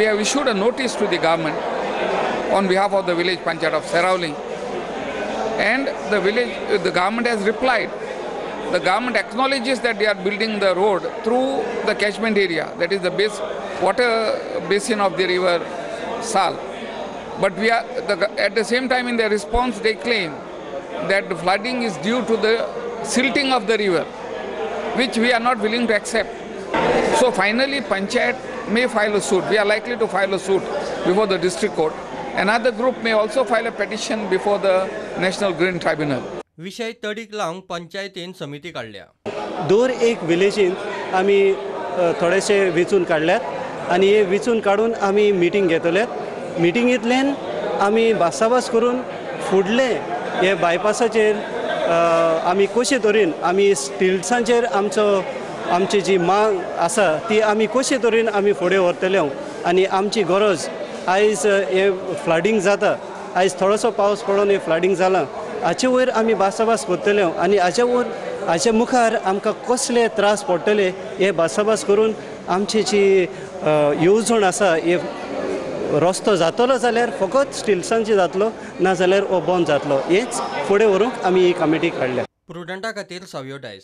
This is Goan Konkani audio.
We have issued a notice to the government on behalf of the village panchayat of Seraulim, and the government has replied. The government acknowledges that they are building the road through the catchment area, that is the base water basin of the river Sal. But we are at the same time in their response they claim that the flooding is due to the silting of the river, which we are not willing to accept. So finally panchayat may file a suit. We are likely to file a suit before the district court. Another group may also file a petition before the National Green Tribunal. विशय तडीक लावंक पंचायतीन समिती काडल्या. दर एक विलेजीन आमी थोडेशे वेंचून काडल्यात आनी हे वेंचून काडून आमी मिटींग घेतल्यात. मिटिंगेंतल्यान आमी भासाभास करून फुडले हे बायपासाचेर आमी कशे तरेन आमी स्टिल्सांचेर आमचो आमची जी मांग आसा ती आमी कशे तरेन आमी फुडें व्हरतले आनी आमची गरज आयज हे फ्लडींग जाता, आयज थोडोसो पावस पडून हे फ्लडींग जालां, हाचे वयर आमी भासाभास करतले आनी हाचे वयर हाचे मुखार आमकां कसले त्रास पडटले हे भासाभास करून आमची जी येवजण आसा हे रस्तो जातलो जाल्यार फकत स्टिल्सांचे जातलो, ना जाल्यार हो बंद जातलो, हेच फुडें व्हरूंक आमी ही कमिटी काडल्या. प्रुडंटा खातीर सावियो डायस.